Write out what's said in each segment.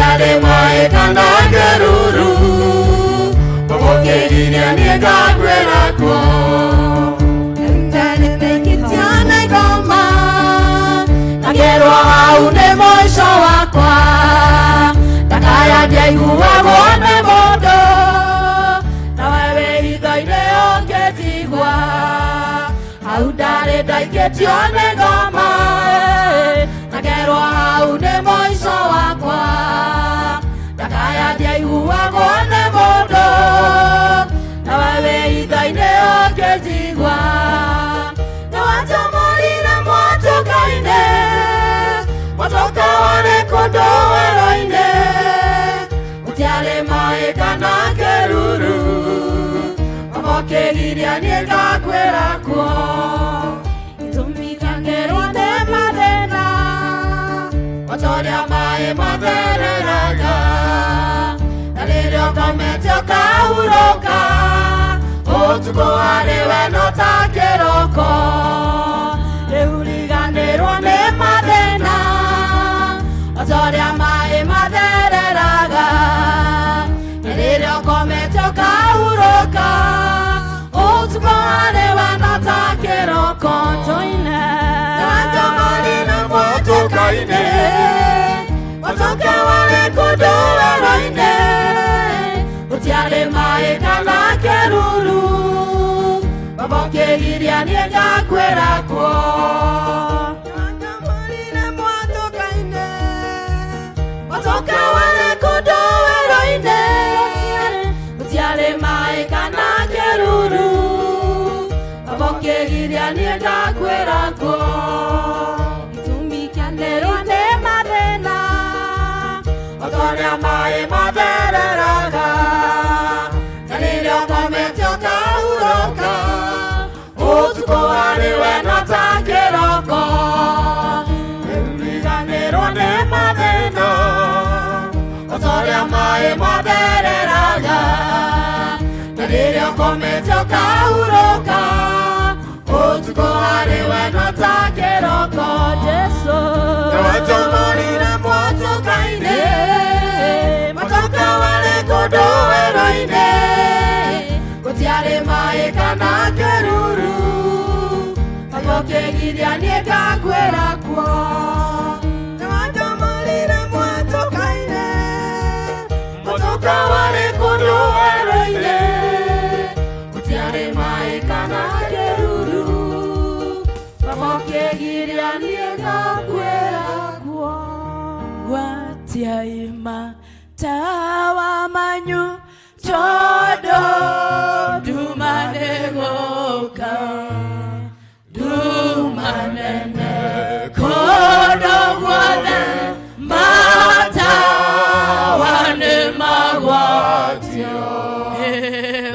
Gũtiarĩ maĩ kana kĩruru, ũgũkĩgiria niĩ ngakuĩra kuo. Ndaikĩtio nĩ ngoma, ngakĩrwo hau nĩ mũico wakwa. Ndakaya ndiaiguagwo nĩ mũndũ, nawe wĩ hitho-inĩ ũngĩnjigua. Hau ndarĩ ndaikĩtio nĩ ngoma, ngakerwo hau nĩ mũico wakwa. Ndakaya ndiaiguagwo nĩ mũndũ, nawe wĩ hitho-inĩ ũngĩnjigua. Nĩwatũmũrire mwatũka-inĩ, mwatũka warĩ kũndũ werũ-inĩ. Gũtiarĩ maĩ kana kĩruru, ũmũkĩgiria niĩ ngakwĩra kuo. Itũmikanĩrwo nĩ mathĩna, o ta ũrĩa maĩ mathereraga. Na rĩrĩa ũkomete ũkahurũka, ũtukũ harĩ we no ta kĩroko. Rĩu riganĩrwo nĩ mathĩna, o ta ũrĩa maĩ mathereraga. Na rĩrĩa ũkomete ũkahurũka, ũtukũ harĩ we no ta kĩroko. Tũine nĩwatũmũrire mwatũka-inĩ, mwatũka warĩ kũndũ werũ-inĩ. Gũtiarĩ maĩ kana kĩruru, ũmũkĩgiria niĩ ngakwĩra kuo. Nĩwatũmũrire mwatũka-inĩ, mwatũka warĩ kũndũ werũ-inĩ. Gũtiarĩ maĩ kana kĩruru, ũmũkĩgiria niĩ ngakwĩra kuo. Itũmikanĩrwo nĩ mathĩna, o ta ũrĩa maĩ mathereraga. Na rĩrĩa ũkomete ũkahurũka, ũtukũ harĩ we no ta kĩroko. Rĩu riganĩrwo nĩ mathĩna, o ta ũrĩa maĩ mathereraga. Na rĩrĩa ũkomete ũkahurũka, ũtukũ harĩ we no ta kĩroko. Jesu. Nĩwatũmũrire mwatũka-inĩ, mwatũka warĩ kũndũ werũ-inĩ. Gũtiarĩ maĩ kana kĩruru, ũmũkĩgiria niĩ ngakwĩra kuo. Nĩwatũmũrire mwatũka-inĩ, mwatũka warĩ kũndũ werũ-inĩ. Gũtiarĩ maĩ kana kĩruru, ũmũkĩgiria niĩ ngakwĩra kuo. Gwatiai matawa manyu, tondũ nduma nĩgũka, nduma nene kũndũ guothe, matawa nĩ magwatio.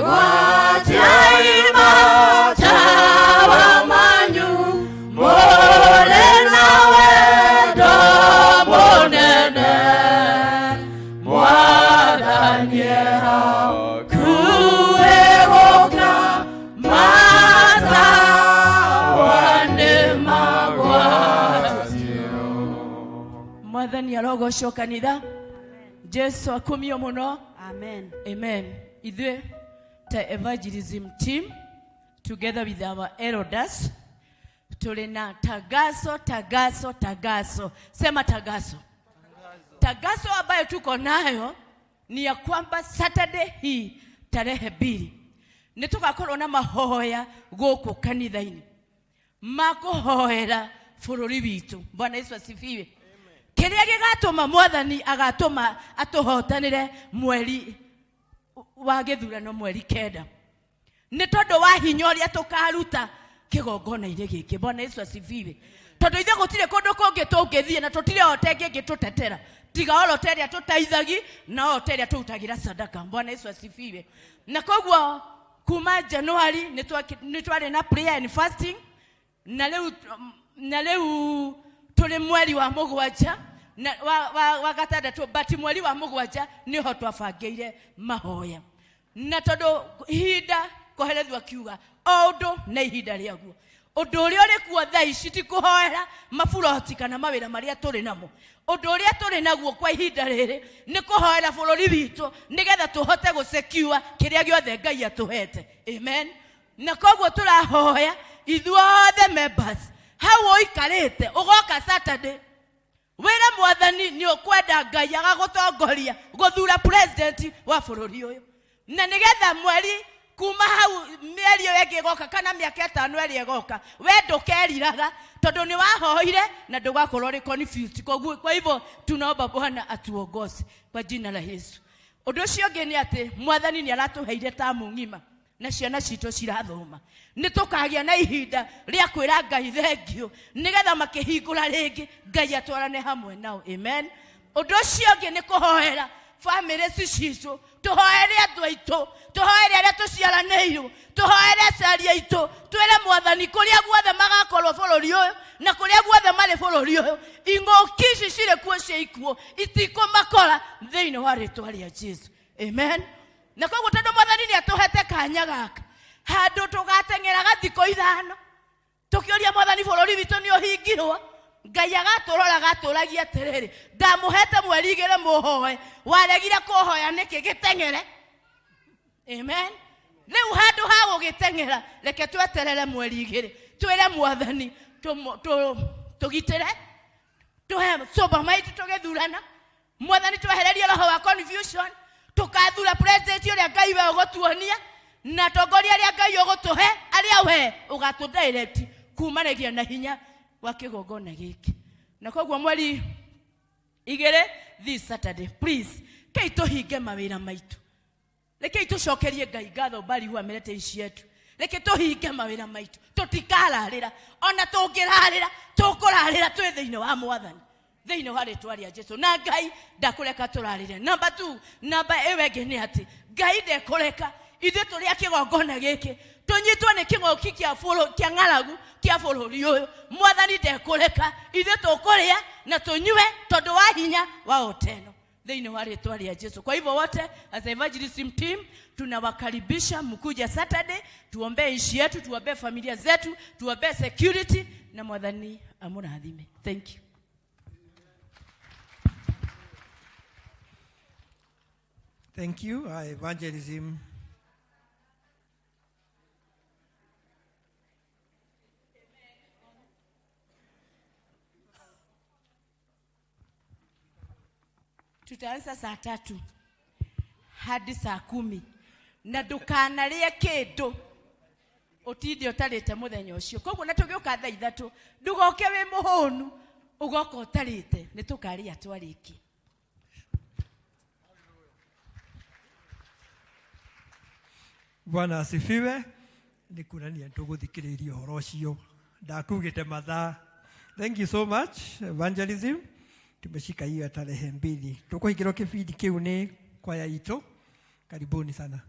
Gwatiai matawa manyu, mũrĩ na wendo mũnene, Mwathani hakuhĩ gũka, matawa nĩ magwatio. Mwathani arogocwo. Kanitha, Jesu akumio mũno. Amen. Amen. Ithuĩ ta evangelism team, together with our elders, tũrĩ na tagazo, tagazo, tagazo. Sema tagazo. Tagazo ambayo tuko nayo ni ya kwamba Saturday hii tarehe 2 nĩ tũgakorwo na mahoya gũkũ kanitha-inĩ ma kũhoera bũrũri witũ. Bwana Yesu asifiwe. Kĩrĩa gĩgatũma Mwathani agatũma atũhotanĩre mweri wa gĩthurano mweri 9 nĩ tondũ wa hinya ũrĩa tũkaruta kĩgongona-inĩ gĩkĩ. Bwana Yesu asifiwe. Tondũ ithuĩ gũtirĩ kũndũ kũngĩ tũngĩthiĩ na tũtirĩ ote ĩngĩ ĩngĩtũtetera tiga orote ĩrĩa tũteithagi na ote ĩrĩa tũrutagĩra sadaka. Bwana Yesu asifiwe. Na koguo kuma January nĩ twarĩ na prayer and fasting, na rĩu tũrĩ mweri wa mũgwanja na wa gatandatũ, but mweri wa mũgwanja nĩho twabangĩire mahoya, na tondũ ihinda koherethu akiuga o ũndũ na ihinda rĩaguo. Ũndũ ũrĩa ũrĩ kuo thaa ici ti kũhoera maburoti kana mawĩra marĩa tũrĩ namo. Ũndũ ũrĩa tũrĩ naguo kwa ihinda rĩrĩ nĩ kũhoera bũrũri witũ nĩgetha tũhote gũsecure kĩrĩa gĩothe Ngai atũhete. Amen. Na koguo tũrahoya ithuothe members hau ũikarĩte ũgoka Saturday wĩre mwathani nĩ ũkwenda Ngai agagũtongoria gũthura president wa bũrũri ũyũ, na nĩgetha mweri kuma hau mĩeri ĩyo ĩngĩ ĩgoka kana mĩaka 5 ĩrĩa ĩgoka we ndũkeriraga tondũ nĩ wahoire na ndũgakorwo ũrĩ confused. Koguo kwa hivyo tunaomba Bwana atuongoze kwa jina la Yesu. Ũndũ ũcio ũngĩ nĩ atĩ mwathani nĩ aratũheire tamu ng'ima na ciana citũ cirathoma, nĩ tũkagĩa na ihinda rĩa kwĩra Ngai thengio nĩgetha makĩhingũra rĩngĩ Ngai atwarane hamwe nao. Amen. Ũndũ ũcio ũngĩ nĩ kũhoera bamĩrĩ ici citũ, tũhoere andũ aitũ, tũhoere arĩa tũciaranĩirwo, tũhoere aciari aitũ, twĩre mwathani kũrĩa guothe magakorwo bũrũri ũyũ na kũrĩa guothe marĩ bũrũri ũyũ, ing'ũki ici cirĩ kuo cia ikuũ itikũmakora thĩinĩ wa rĩtwa rĩa Jesu. Amen. Na koguo tondũ mwathani nĩ atũhete kanya gaka handũ tũgateng'eraga thikũ 5 tũkĩũria mwathani bũrũri witũ nĩ ũhingirwo, Ngai agatũrora agatũragia atĩrĩrĩ, ndamũhete mweri 2 mũhoe, waregire kũhoya nĩkĩ? Gĩteng'ere. Amen. Rĩu handũ ha gũgĩteng'era reke tweterere mweri 2 twĩre mwathani tũgitĩre, tũhe soba maitu tũgĩthurana, mwathani twehererie roho wa confusion, tũkathura president ũrĩa Ngai we ũgũtuonia na atongoria arĩa Ngai ũgũtũhe, arĩa we ũgatũ direct kumanagia na hinya wa kĩgongona gĩkĩ. Na koguo mweri 2 this Saturday, please kei tũhinge mawĩra maitũ, rekei tũcokerie Ngai ngatho mbari huwa amerete ici yetu, reke tũhinge mawĩra maitũ, tũtikararĩra ona tũngĩrarĩra tũkũrarĩra twĩ thĩinĩ wa mwathani thĩinĩ wa rĩtwa rĩa Jesu, na Ngai ndakũreka tũrarĩre. Namba 2, namba ĩyo ĩngĩ nĩ atĩ Ngai ndekũreka ithuĩ tũrĩ a kĩgongona gĩkĩ tũnyitwo nĩ kĩng'ũki kĩa ng'aragu kĩa bũrũri ũyũ. Mwathani ndekũreka ithuĩ tũkũrĩa na tũnyue tondũ wa hinya wa ũteno thĩinĩ wa rĩtwa rĩa Jesu. Kwa hivyo wote as evangelism team tunawakaribisha mkuja Saturday, tuombee nchi yetu, tuombee familia zetu, tuombee security na mwathani amũrathime. Thank you. Thank you. Evangelism. Tutaanza saa 3 hadi saa 10 na ndũkanarĩe kĩndũ ũtinde ũtarĩte mũthenya ũcio. Koguo na tũgĩũka thaa 3 ndũgoke wĩ mũhũnu, ũgoka ũtarĩte, nĩ tũkarĩa twarĩkia. Bwana asifiwe. Nĩ kuonania tũgũthikĩrĩria ũhoro ũcio, ndakugĩte mathaa. Thank you so much evangelism. Tumeshika hiyo tarehe 2. Tũkũhingĩrwo kĩbindi kĩu nĩ kwaya itũ. Karibuni sana.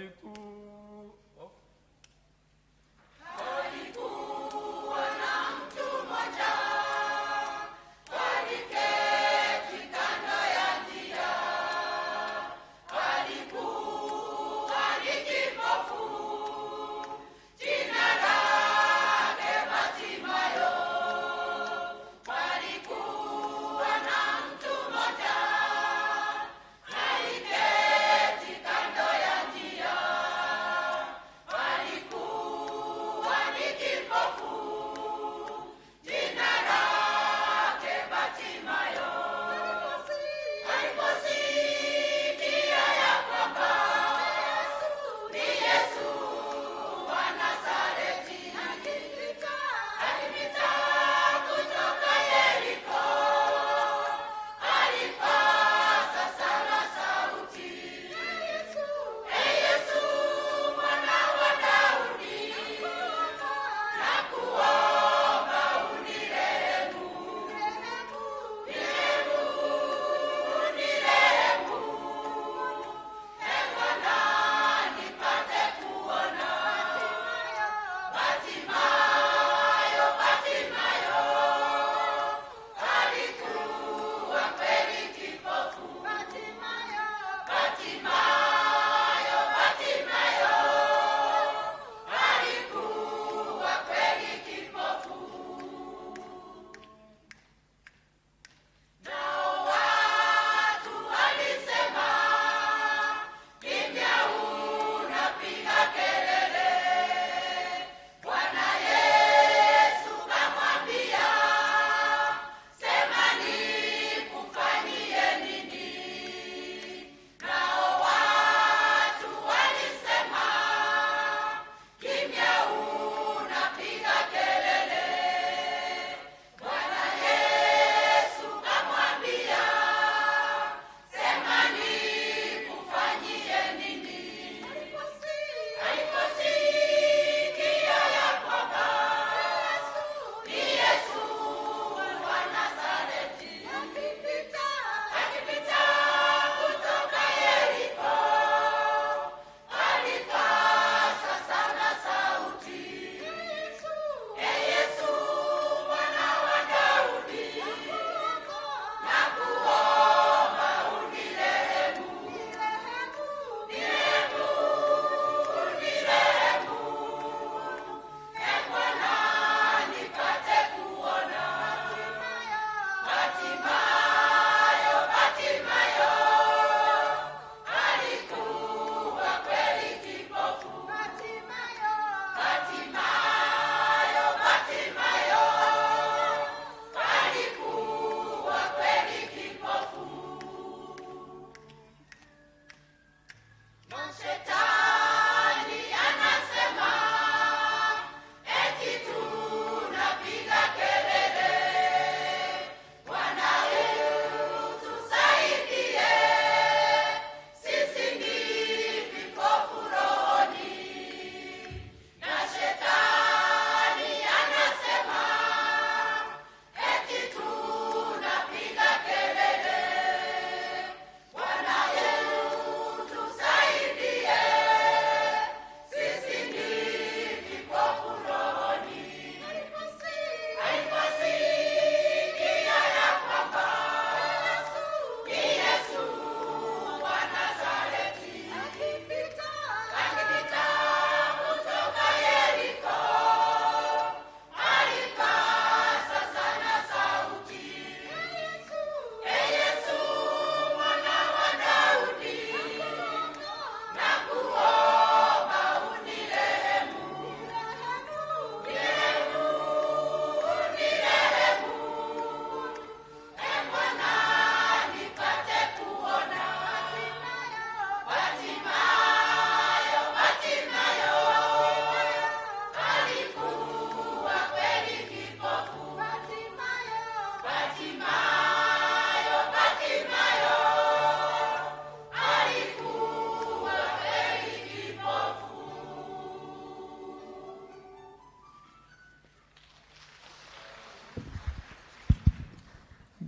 Alikuwa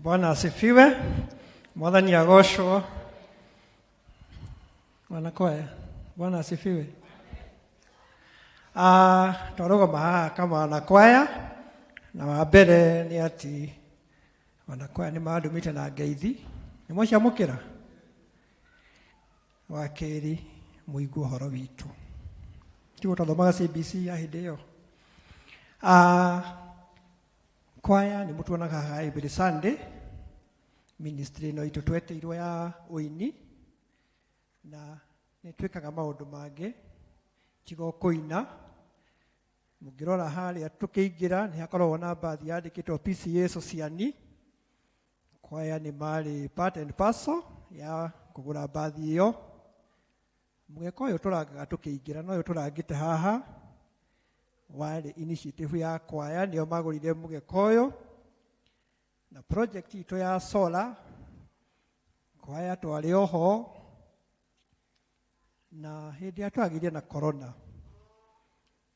Bwana asifiwe. Mwathani agocwo. Wanakwaya, Bwana asifiwe. Ah, twarũgama haha kama wanakwaya na wa mbere nĩ atĩ wanakwaya nĩ mandũmĩte na ngeithi nĩ mwaciamũkĩra. Wa kerĩ mũigue ũhoro witũ, tiguo twathomaga CBC ya hĩndĩ ĩyo. Ah, kwaya nĩ mũtuonaga haha every Sunday, ministry ĩno itũ twetĩirwo ya ũini, na nĩ twĩkaga maũndũ mangĩ tiga o kũina. Mũngĩrora harĩa tũkĩingĩra nĩ hakoragwo na mbathi yandĩkĩtwo PCA Sociani. Kwaya nĩ marĩ part and parcel ya kũgũra mbathi ĩyo. Mũgeka ũyũ tũrangaga tũkĩingĩra na ũyũ tũrangĩte haha warĩ initiative ya kwaya, nĩo magũrire mũgeka ũyũ. Na project itũ ya solar kwaya twarĩ oho, na hĩndĩ ĩrĩa twagĩire na corona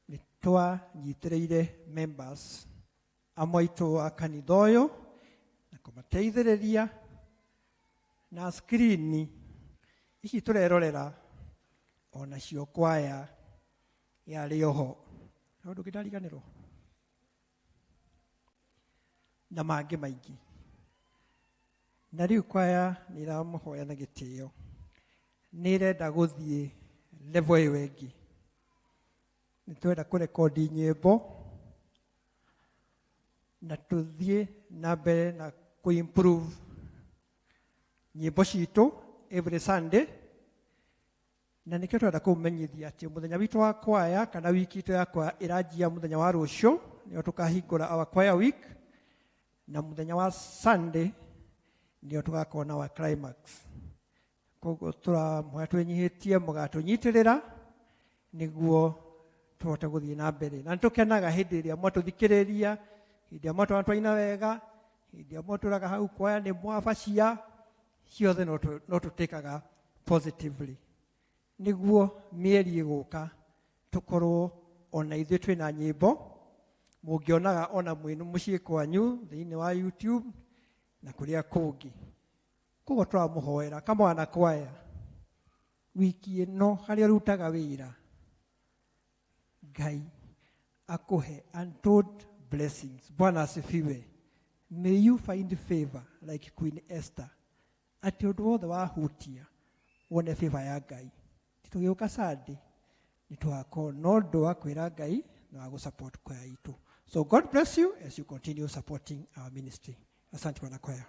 nĩ twanyitĩrĩire members amwe aitũ a kanitha ũyũ na kũmateithĩrĩria na screen ici tũrerorera onacio kwaya yarĩ oho. No ndũngĩndariganĩrwo na mangĩ maingĩ. Na rĩu kwaya nĩ ĩramũhoya na gĩtĩo, nĩ ĩrenda gũthiĩ level ĩyo ĩngĩ. Nĩ twenda kũrekondi nyĩmbo na tũthiĩ na mbere na kũ-improve nyĩmbo citũ every Sunday, na nĩkĩo twenda kũmenyithia atĩ mũthenya witũ wa kwaya kana wiki itũ ya kwaya ĩranjia mũthenya wa rũciũ, nĩo tũkahingũra our choir week, na mũthenya wa Sunday nĩo tũgakorwo na our climax. Koguo tũramũhoya twĩnyihĩtie mũgatũnyitĩrĩra nĩguo tũhote gũthiĩ na mbere. Na nĩtũkenaga hĩndĩ ĩrĩa mwatũthikĩrĩria, hĩndĩ ĩrĩa mwatwona twaina wega, hĩndĩ ĩrĩa mwatũraga hau kwaya nĩ mwabacia, ciothe no tũtĩkaga positively nĩguo mĩeri ĩgũka tũkorwo ona ithuĩ twĩna nyĩmbo mũngĩonaga ona mwĩ mũciĩ kwanyu thĩinĩ wa YouTube na kũrĩa kũngĩ. Koguo tũramũhoera kama wanakwaya wiki ĩno harĩa ũrutaga wĩra, Ngai akũhe untold blessings. Bwana asifiwe. May you find favor like Queen Esther, atĩ ũndũ wothe wahutia wone favor ya Ngai. Tũgĩũka Sunday nĩ tũgakorwo na ũndũ wa kwĩra Ngai na wa gũ-support kwaya itũ. So God bless you as you continue supporting our ministry. Asante wanakwaya.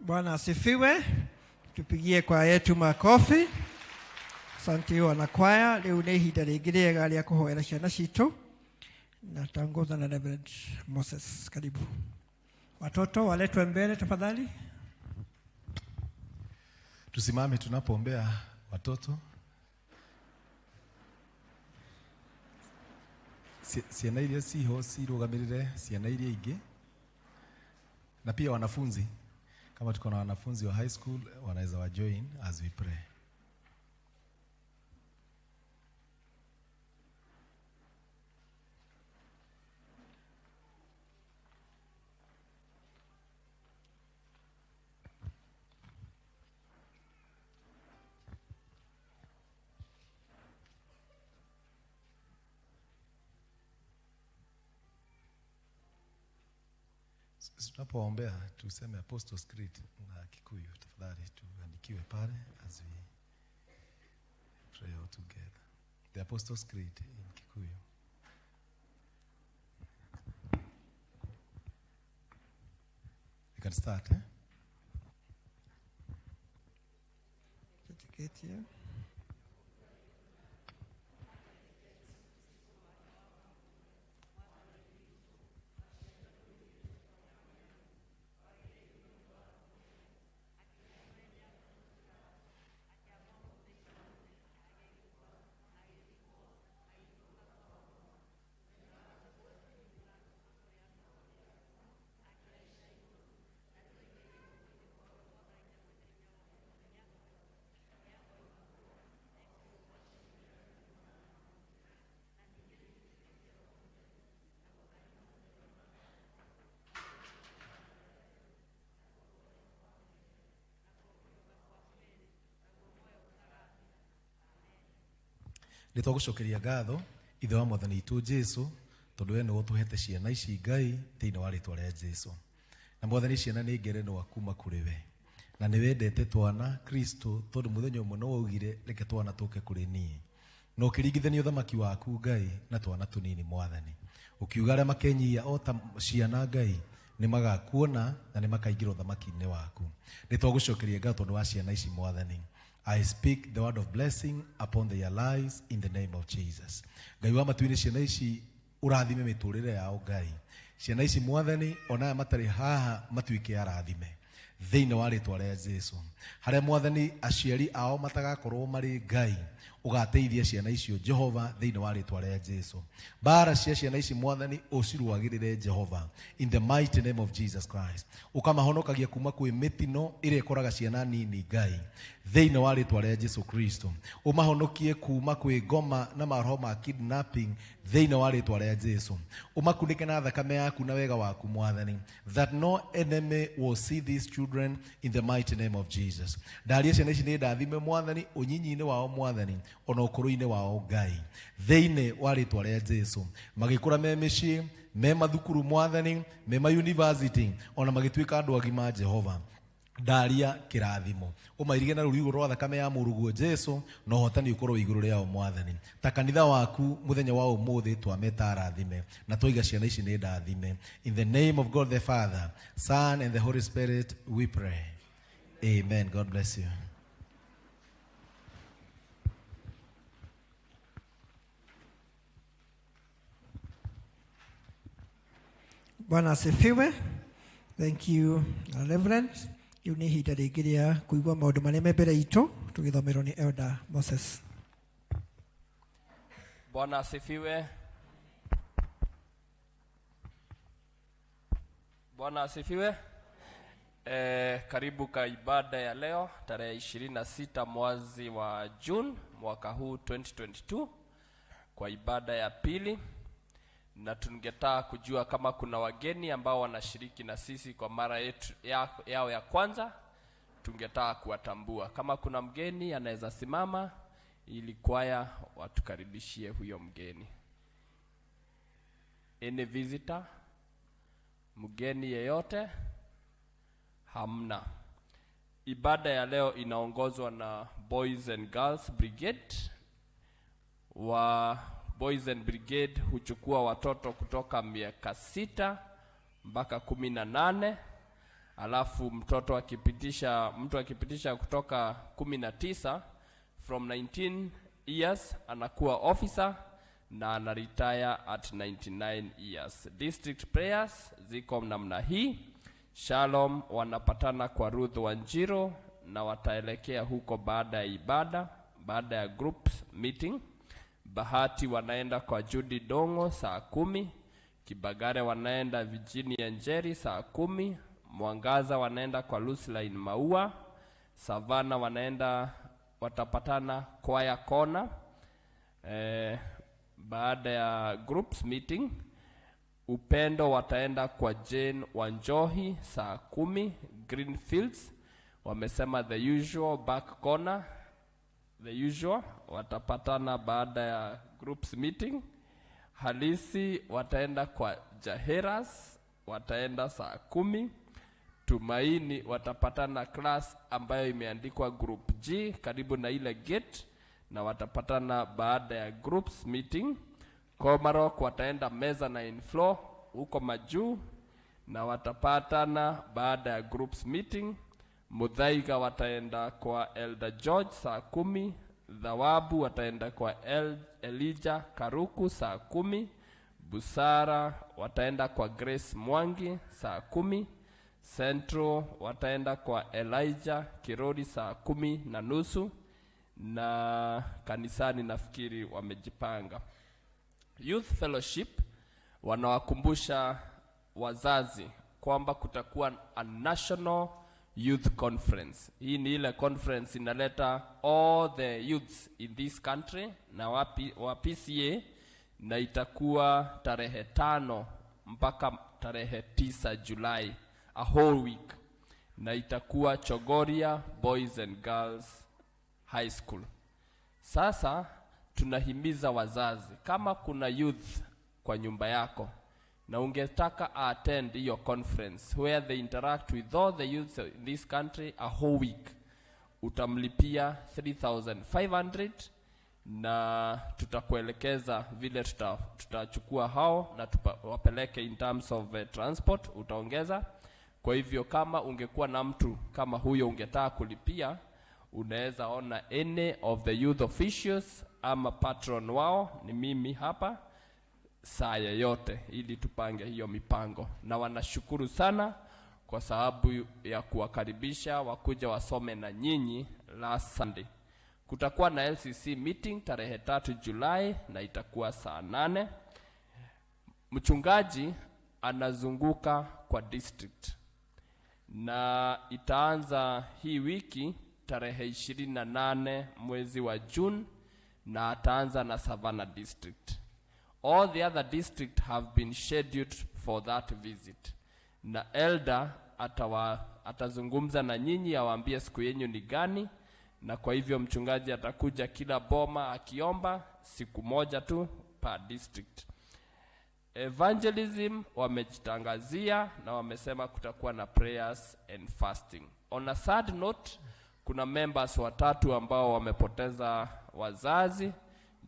Bwana asifiwe. Tupigie kwaya yetu makofi. Asante wanakwaya. Rĩu nĩ ihinda rĩngĩ rĩega rĩa kũhoera ciana citũ, na taongoza na Reverend Moses. Karibu. Watoto waletwe mbele tafadhali. Tusimame tunapoombea watoto. Ciana iria ciho cirũgamĩrĩre ciana iria ingĩ. Na pia wanafunzi, kama tuko na wanafunzi wa high school wanaweza wa join as we pray. Tunapoombea tuseme Apostles' Creed na Kikuyu, tafadhali tuandikiwe pale as we pray all together. The Apostles' Creed in Kikuyu. You can start, eh? Tutikĩtie. Nĩ twagũcokeria ngatho ithe wa mwathani witũ Jesu, tondũ we nĩwe ũtũhete ciana ici Ngai thĩinĩ wa rĩtwa rĩa Jesu. Na mwathani, ciana nĩ ngerenwa kuma kũrĩ we, na nĩ wendete twana Kristo, tondũ mũthenya ũmwe nĩ waugire reke twana tũke kũrĩ niĩ, na ũkĩringithania ũthamaki waku Ngai na twana tũnini mwathani, ũkiuga arĩa makenyia o ta ciana Ngai nĩ magakuona na nĩ makaingĩra ũthamaki-inĩ waku. Nĩ twagũcokeria ngatho tondũ wa ciana ici mwathani. I speak the word of blessing upon their lives in the name of Jesus. Ngai wa matu-inĩ, ciana ici ũrathime mĩtũrĩre yao Ngai. Ciana ici mwathani, ona aya matarĩ haha matuĩke arathime thĩinĩ wa rĩtwa rĩa Jesu. Harĩa mwathani aciari ao matagakorwo marĩ Ngai, ũgateithia ciana icio Jehova thĩinĩ wa rĩtwa rĩa Jesu. Mbara cia ciana ici mwathani ũcirũagĩrĩre Jehova in the mighty name of Jesus Christ. Ũkamahonokagia kuma kwĩ mĩtino ĩrĩa ĩkoraga ciana nini Ngai thĩinĩ wa rĩtwa rĩa Jesu Kristo. Ũmahonokie kuma kwĩ ngoma na maroho ma kidnapping thĩinĩ wa rĩtwa rĩa Jesu. Ũmakunĩke na thakame yaku na wega waku mwathani, that no enemy will see these children in the mighty name of Jesus. Ndaria ciana ici nĩ ndathime mwathani, ũnyinyi-inĩ wao mwathani, ona ũkũrũ-inĩ wao Ngai thĩinĩ wa rĩtwa rĩa Jesu. Magĩkũra me mĩciĩ, me mathukuru mwathani, me ma university, ona magĩtuĩka andũ agima Jehova, ndaria kĩrathimo, ũmairige na rũrigo rwa thakame ya mũrũguo Jesu, na ũhotani ũkorwo igũrũ rĩao mwathani. Ta kanitha waku mũthenya wa ũmũthĩ twameta arathime na twaiga ciana ici nĩ ndathime. In the name of God the Father, Son and the Holy Spirit we pray. Amen. God bless you. Bwana asifiwe. Thank you, Reverend. Rĩu nĩ ihinda rĩngĩ rĩa kũigua maũndũ marĩa me mbere itũ tũgĩthomerwo nĩ Elder Moses. Bwana asifiwe. Bwana asifiwe. Karibu ka ibada ya leo tarehe 26 mwezi wa June mwaka huu 2022 kwa ibada ya pili, na tungetaka kujua kama kuna wageni ambao wanashiriki na sisi kwa mara yetu yao ya kwanza. Tungetaka kuwatambua. Kama kuna mgeni anaweza simama ili kwaya watukaribishie huyo mgeni. Any visitor? Mgeni yeyote? Hamna. Ibada ya leo inaongozwa na Boys and Girls Brigade. Wa Boys and Brigade huchukua watoto kutoka miaka 6 mpaka 18. Alafu mtu akipitisha kutoka 19, from 19 years anakuwa officer na ana retire at 99 years. District prayers ziko namna hii. Shalom wanapatana kwa Ruth Wanjiro na wataelekea huko baada ya ibada, baada ya groups meeting. Bahati wanaenda kwa Judy Dongo saa 10. Kibagare wanaenda Virginia Njeri saa 10. Mwangaza wanaenda kwa Lucyline Maua, Savana wanaenda watapatana Kwaya Kona baada ya groups meeting. Upendo wataenda kwa Jane Wanjohi saa 10. Greenfields wamesema the usual back corner, the usual watapatana baada ya groups meeting. Halisi wataenda kwa Jaheras, wataenda saa 10. Tumaini watapatana class ambayo imeandikwa group G karibu na ile gate, na watapatana baada ya groups meeting. Komarok wataenda mezzanine floor huko majuu na watapatana baada ya groups meeting. Muthaiga wataenda kwa Elder George saa 10. Thawabu wataenda kwa Elijah Karuku saa 10. Busara wataenda kwa Grace Mwangi saa 10. Central wataenda kwa Elijah Kirori saa 10:30, na kanisani nafikiri wamejipanga. Youth Fellowship wanawakumbusha wazazi kwamba kutakuwa a national youth conference. Hii ni ile conference inaleta all the youths in this country na wa PCA, na itakuwa tarehe 5 mpaka tarehe 9 Julai, a whole week, na itakuwa Chogoria Boys and Girls High School. Sasa tunahimiza wazazi, kama kuna youth kwa nyumba yako na ungetaka attend hiyo conference where they interact with all the youths in this country a whole week, utamlipia 3500 na tutakuelekeza vile tutachukua hao na wapeleke in terms of transport utaongeza. Kwa hivyo kama ungekuwa na mtu kama huyo ungetaka kulipia, unaweza ona any of the youth officials ama patron wao ni mimi hapa saa yoyote, ili tupange hiyo mipango. Na wanashukuru sana kwa sababu ya kuwakaribisha wakuja wasome na nyinyi last Sunday. Kutakuwa na LCC meeting tarehe 3 Julai na itakuwa saa 8. Mchungaji anazunguka kwa district na itaanza hii wiki tarehe 28 mwezi wa June, na ataanza na Savannah district. All the other district have been scheduled for that visit. Na elder atazungumza na nyinyi awaambie siku yenyu ni gani, na kwa hivyo mchungaji atakuja kila boma akiomba siku moja tu per district. Evangelism wamejitangazia na wamesema kutakuwa na prayers and fasting. On a sad note, kuna members watatu ambao wamepoteza wazazi.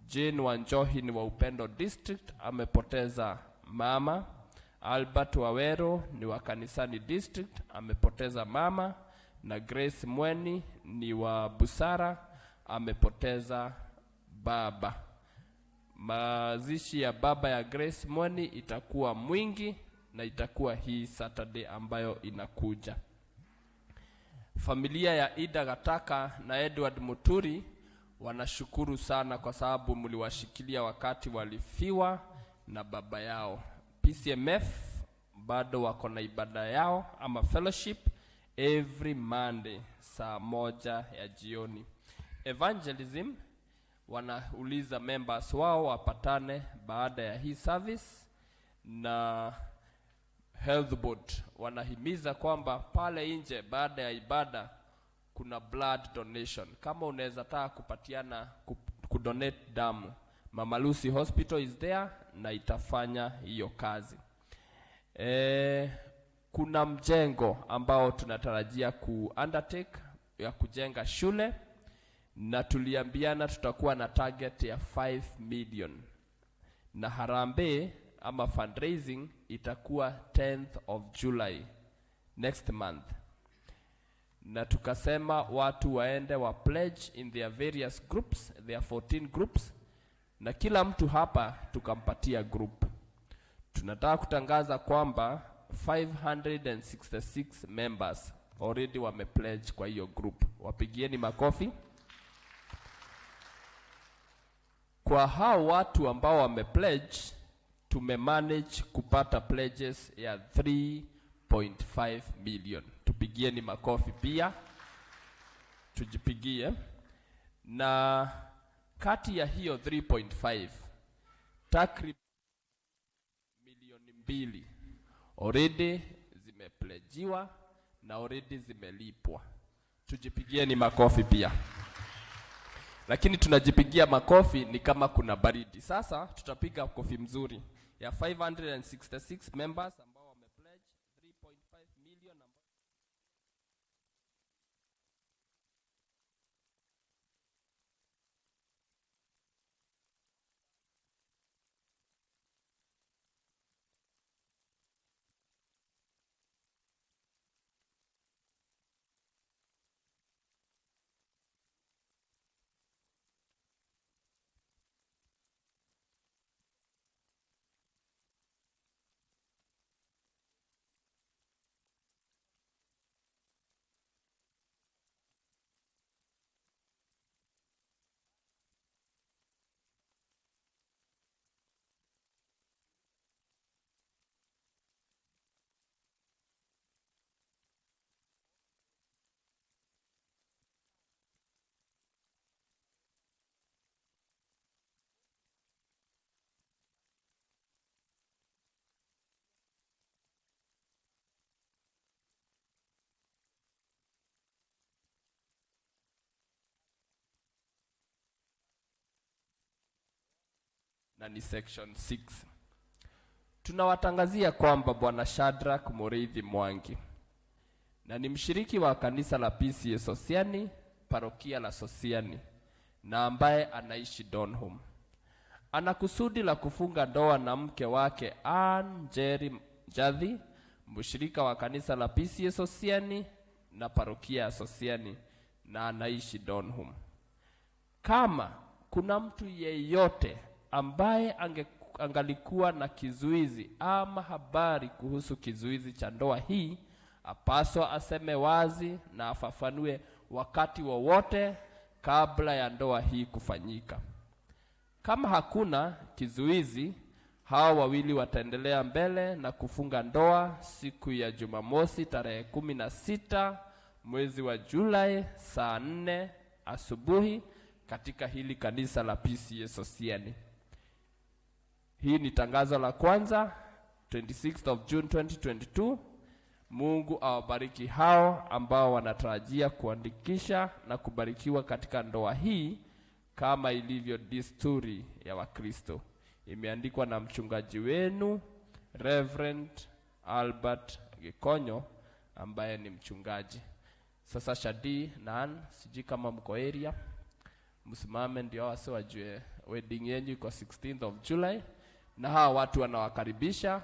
Jane Wanjohi ni wa Upendo District, amepoteza mama. Albert Wawero ni wa Kanisani District, amepoteza mama. Na Grace Mweni ni wa Busara, amepoteza baba. Mazishi ya baba ya Grace Mweni itakuwa Mwingi na itakuwa hii Saturday ambayo inakuja. Familia ya Ida Gataka na Edward Muturi wanashukuru sana kwa sababu mliwashikilia wakati walifiwa na baba yao. PCMF bado wako na ibada yao ama fellowship every Monday saa 1 ya jioni. Evangelism wanauliza members wao wapatane baada ya hii service, na Health Board wanahimiza kwamba pale nje baada ya ibada kuna blood donation. Kama unaweza taka kupatiana kudonate damu, Mama Lucy Hospital is there na itafanya hiyo kazi. Kuna mjengo ambao tunatarajia ku undertake ya kujenga shule, na tuliambiana tutakuwa na target ya 5 million, na harambee ama fundraising itakuwa 10th of July next month, na tukasema watu waende wa pledge in their various groups, their 14 groups, na kila mtu hapa tukampatia group. Tunataka kutangaza kwamba 566 members already wame pledge kwa hiyo group. Wapigieni makofi. Kwa hao watu ambao wame pledge, tumemanage kupata pledges ya 3.5 3.5 million. Tupigieni makofi pia, tujipigie. Na kati ya hiyo 3.5, takriban milioni 2 already zimepledgiwa na already zimelipwa. Tujipigieni makofi pia. Lakini tunajipigia makofi ni kama kuna baridi. Sasa tutapiga kofi mzuri ya 566 members ambao wamepledge 3.5 million. Na ni section 6. Tunawatangazia kwamba Bwana Shadrack Muriithi Mwangi na ni mshiriki wa kanisa la PCEA Sosiani, parokia la Sosiani, na ambaye anaishi Donholm, ana kusudi la kufunga ndoa na mke wake Ann Njeri Njathi, mshirika wa kanisa la PCEA Sosiani na parokia ya Sosiani, na anaishi Donholm. Kama kuna mtu yeyote ambaye angalikuwa na kizuizi ama habari kuhusu kizuizi cha ndoa hii, apaswa aseme wazi na afafanue wakati wowote kabla ya ndoa hii kufanyika. Kama hakuna kizuizi, hawa wawili wataendelea mbele na kufunga ndoa siku ya Jumamosi tarehe 16 mwezi wa Julai saa 4 asubuhi katika hili kanisa la PCEA Sosiani. Hii ni tangazo la kwanza, 26th of June 2022. Mungu awabariki hao ambao wanatarajia kuandikisha na kubarikiwa katika ndoa hii kama ilivyo desturi ya Wakristo. Imeandikwa na mchungaji wenu Reverend Albert Gikonyo ambaye ni mchungaji. Sasa Shadi na Ann, sijui kama mko area, msimame ndio wase wajue wedding yenyu iko 16th of July, na hawa watu wanawakaribisha,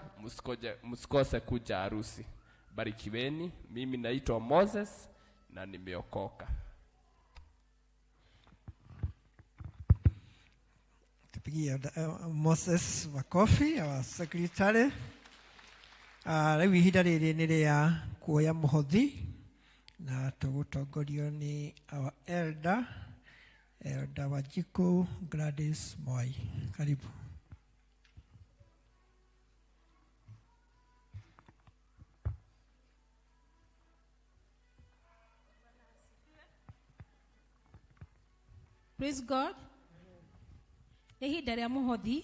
msikose kuja harusi. Barikiweni. Mimi naitwa Moses na nimeokoka. Tupigie Moses makofi, our secretary. Rĩu ihinda rĩrĩ nĩ rĩa kuoya mũhothi na tũgũtongorio nĩ our elder, Elder Wanjiku Gladys Mwai. Karibu. Praise God. Nĩ ihinda rĩa mũhothi.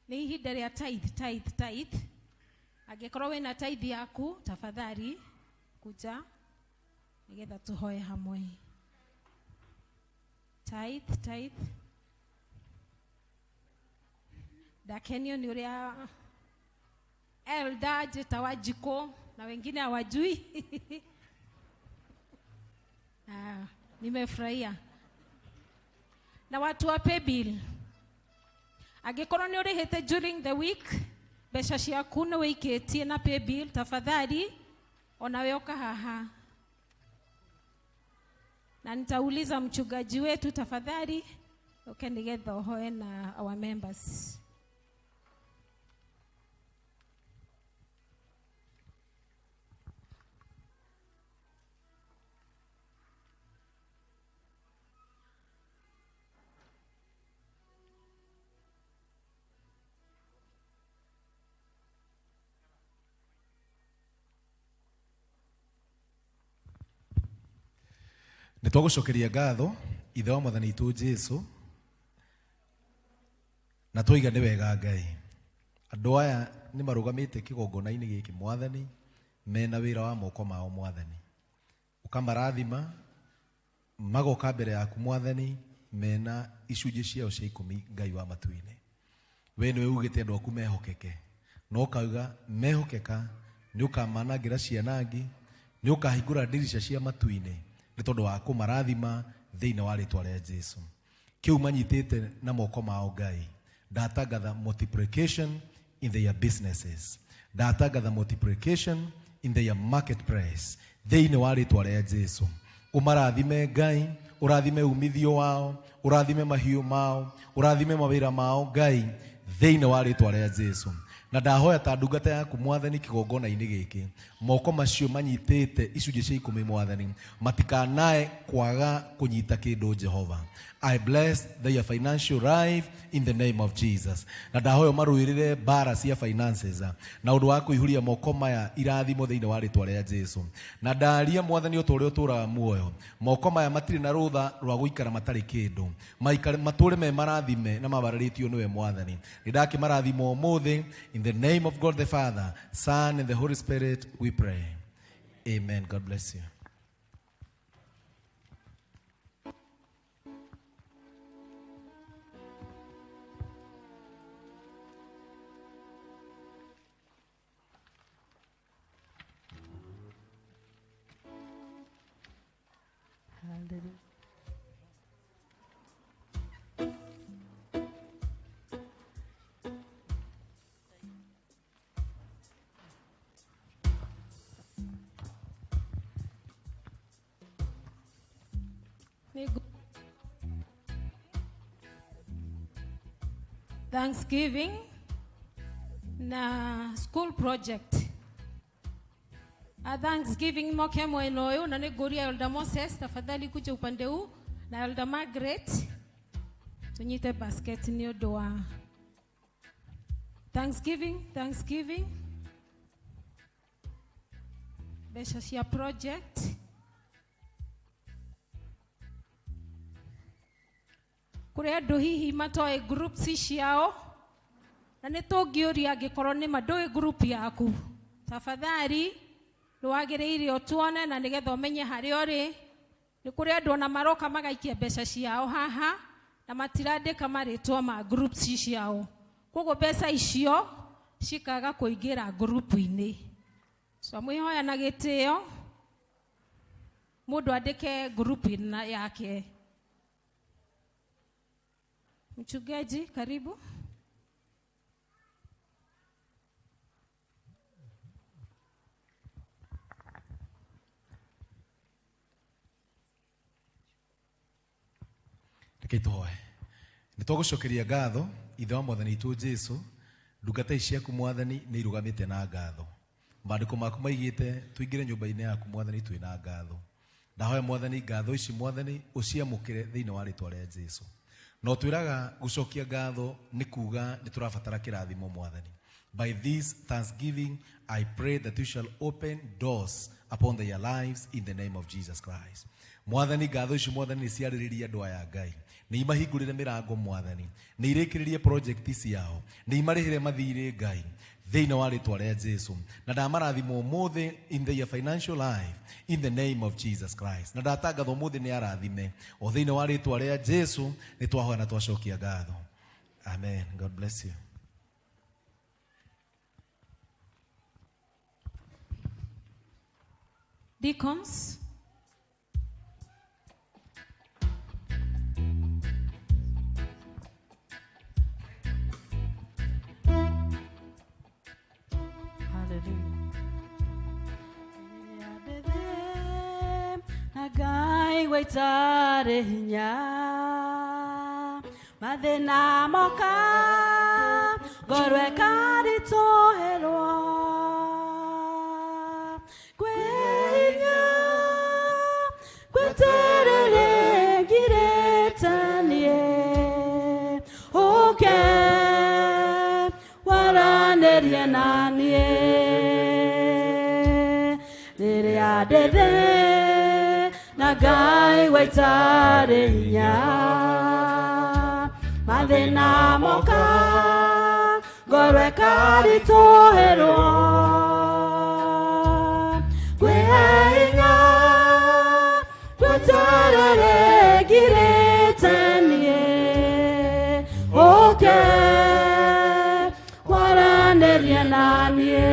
Nĩ ihinda rĩa tithe, tithe, tithe. Angĩkorwo wĩna tithe yaku, tafadhali kuja nĩgetha tũhoe hamwe. Tithe, tithe. Ndakenio nĩ ũrĩa elder njĩta Wanjikũ na wengine hawajui. Ah, nimefurahia. Na watu wa paybill, angĩkorwo nĩ ũrĩhĩte during the week mbeca ciaku nĩ wĩikĩtie na paybill, tafadhali onawe ũka haha, na nitauliza mchungaji wetu tafadhali uke nĩgetha ũhoe na our members. Nĩ twagũcokeria ngatho ithe wa mwathani witũ Jesu, na twaiga nĩ wega Ngai. Andũ aya nĩ marũgamĩte kĩgongona-inĩ gĩkĩ mwathani, mena wĩra wa moko mao mwathani. Ũkamarathima, magoka mbere yaku mwathani, mena icunjĩ ciao cia ikũmi Ngai wa matu-inĩ. We nĩwe ugĩte andũ aku mehokeke, na ũkauga mehokeka nĩ ũkamanangĩra ciana ngĩ, nĩ ũkahingũra ndirica cia matu-inĩ nĩ tondũ wa kũmarathima thĩinĩ wa rĩtwa rĩa Jesu. Kĩu manyitĩte na moko mao Ngai, ndatangatha multiplication in their businesses, ndatangatha multiplication in their marketplace thĩinĩ wa rĩtwa rĩa Jesu. Ũmarathime Ngai, ũrathime umithio wao, ũrathime mahiũ mao, ũrathime mawĩra mao Ngai thĩinĩ wa rĩtwa rĩa Jesu. Na ndahoya ta ndungata yaku mwathani kĩgongona-inĩ gĩkĩ, moko macio manyitĩte icunjĩ cia ikũmi mwathani matikanae kwaga kũnyita kĩndũ Jehova. I bless their financial life in the name of Jesus. Na ndahoya ũmarũĩrĩre mbara cia finances na ũndũ wa kũihũria moko maya irathimo thĩinĩ wa rĩtwa rĩa Jesu. Na ndaria mwathani o ta ũrĩa ũtũũraga muoyo, moko maya matirĩ na rũtha rwa gũikara matarĩ kĩndũ, maikare matũre me marathime na mabararĩtio nĩwe mwathani. Nĩ ndakĩmarathima ũmũthĩ in the name of God the Father, Son and the Holy Spirit we pray. Amen. God bless you. Hallelujah. Thanksgiving na school project. A Thanksgiving moke mwena ũyũ, na nĩngũria Elder Moses tafadhali kuja upande huu na Elder Margaret tunyite basket nĩ ũndũ wa Thanksgiving. Thanksgiving mbeca cia project. Kũrĩ andũ hihi matoĩ groups ciao, na nĩ tũngĩũria angĩkorwo nĩ ma ndũĩ group yaku, tafadhali nĩ wagĩrĩire ũtuone na nĩgetha ũmenye harĩa ũrĩ. Nĩ kũrĩ andũ ona maroka magaikia mbeca ciao haha na matirandĩka marĩtwa ma groups ciao, koguo mbeca icio cikaga kũingĩra group-inĩ. So mwĩhoya na gĩtĩo mũndũ andĩke group yake. Mchungaji, karibu. Reke tũhoe. Nĩ twagũcokeria ngatho ithe wa mwathani witũ Jesu, ndungata ici ciaku mwathani nĩ irũgamĩte na ngatho. Maandĩko maku maigĩte tũingĩre nyũmba-inĩ yaku mwathani twĩ na ngatho. Ndahoya mwathani ngatho ici mwathani ũciamũkĩre thĩinĩ wa rĩtwa rĩa Jesu. No twĩraga gũcokia ngatho nĩ kuga nĩ tũrabatara kĩrathimo mwathani. By this thanksgiving I pray that you shall open doors upon their lives in the name of Jesus Christ. Mwathani ngatho ici mwathani nĩ ciarĩrĩria andũ aya Ngai, nĩ imahingũrĩre mĩrango mwathani, nĩ irĩkĩrĩrie project ciao, nĩ imarĩhĩre mathirĩ Ngai thĩinĩ wa rĩtwa rĩa Jesu. Na ndamarathima ũmũthĩ in their financial life in the name of Jesus Christ. Na ndatangatha ũmũthĩ nĩ arathime o thĩinĩ wa rĩtwa rĩa Jesu. Nĩ twahoya na twacokia ngatho. Amen. God bless you. Deacons. Hallelujah. Na Ngai waitarĩ hinya, mathĩna moka ngoro ĩkaritũhĩrwo, kwĩ hinya gweterere ngirĩtanie, ũke waranĩrie na niĩ rĩrĩa ndĩ thĩ na Ngai waitarĩ hinya mathĩna moka ngoro ĩkaritũhĩrwo ngwĩhe hinya ngweterere ngirĩte niĩ ũke waranĩrie na niĩ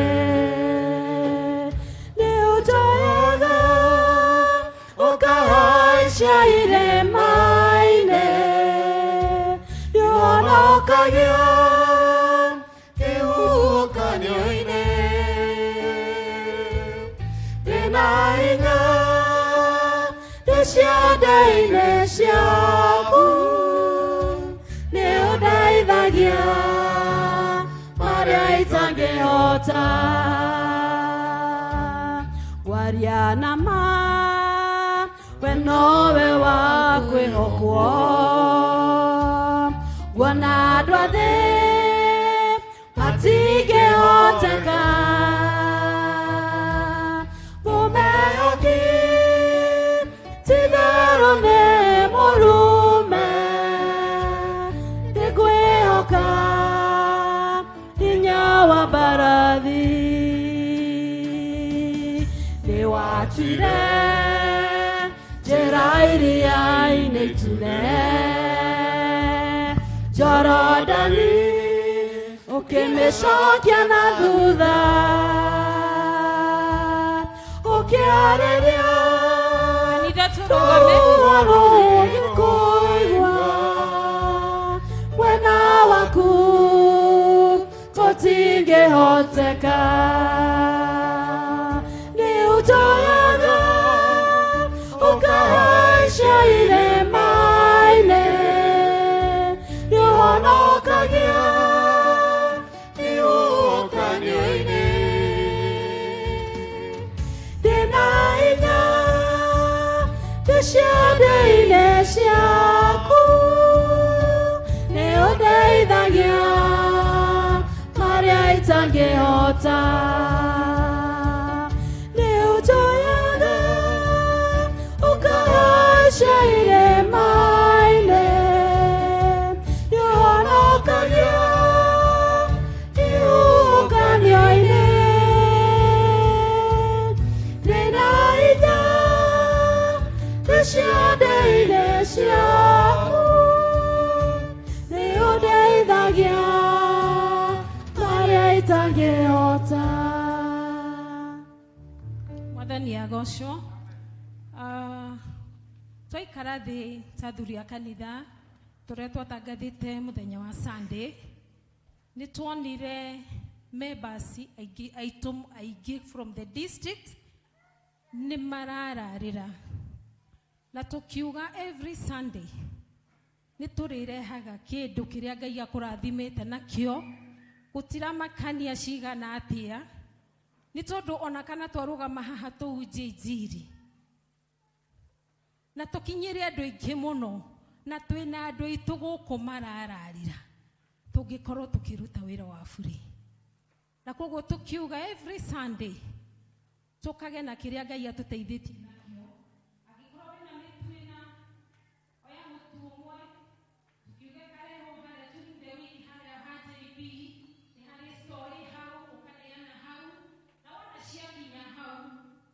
nĩ ũnjoyaga ũkahaicia irĩma-inĩ nĩũhonokagia kĩhuhũkanio-inĩ ndĩna hinya ndĩ ciande-inĩ ciaku nĩ ũndeithagia marĩa itangĩhota waria na ma we nowe wa kwĩhokwo guona andũ a thĩ matingĩhoteka mũmehoki ti-itherũ nĩ mũrume ndĩngwĩhoka hinya wa mbarathi nĩwatuire njĩra iria-inĩ itune Jorodani ũkĩmĩcokia na thutha ũkĩarĩria Kanitha tũrũgame. rũgĩkũigua mwena waku tũtingĩhoteka nĩ ũnjoyaga ũkahaicia irĩma-inĩ nĩũhonokagia kĩhuhũkanio-inĩ ndĩna hinya ndĩ ciande-inĩ ciaku nĩ ũndeithagia marĩa itangĩhota nĩ ũnjoyaga ũkahaicia irĩma-inĩ nĩũhonokagia kĩhuhũkanio-inĩ ndĩna hinya ndĩ ciande-inĩ ciaku nĩ ũndeithagia marĩa itangĩhota Mwathani agocwo. Twaikara thĩ ta athuri a kanitha tũrĩa twatangathĩte mũthenya wa Sunday nĩ tuonire members aingĩ aitũ aingĩ from the district nĩ marararĩra na tũkiuga every Sunday nĩ tũrĩrehaga kĩndũ kĩrĩa Ngai akũrathimĩte nakĩo gũtiramakania cigana atĩa nĩ tondũ ona kana twarũgama haha tũhunjie injiri na tũkinyĩre andũ aingĩ mũno na twĩna andũ aitũ gũkũ marararĩra tũngĩkorwo tũkĩruta wĩra wa bure na koguo tũkiuga every Sunday tũkage na kĩrĩa Ngai atũteithĩtie nakĩo angĩkorwo wĩna mĩtu ĩna oya mũtu ũmwe tukiuge karehwo harĩa during the week harĩa ha JB nĩ harĩ story hau ũkaneana hau na wona ciakinya hau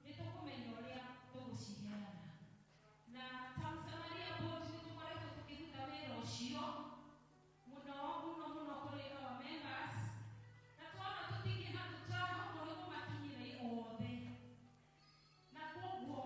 nĩ tũkũmenya ũrĩa tũgũciheana na ta Msamaria Board nĩ tũkoretwo tũkĩruta wĩra ũcio mũno mũno mũno kũrĩ our members na tuona tũtingĩha tũtahotwo nĩ kũmakinyĩra othe na koguo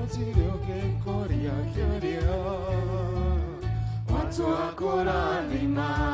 Gũtirĩ ũngĩkũria kĩũria. Watu akũrathima.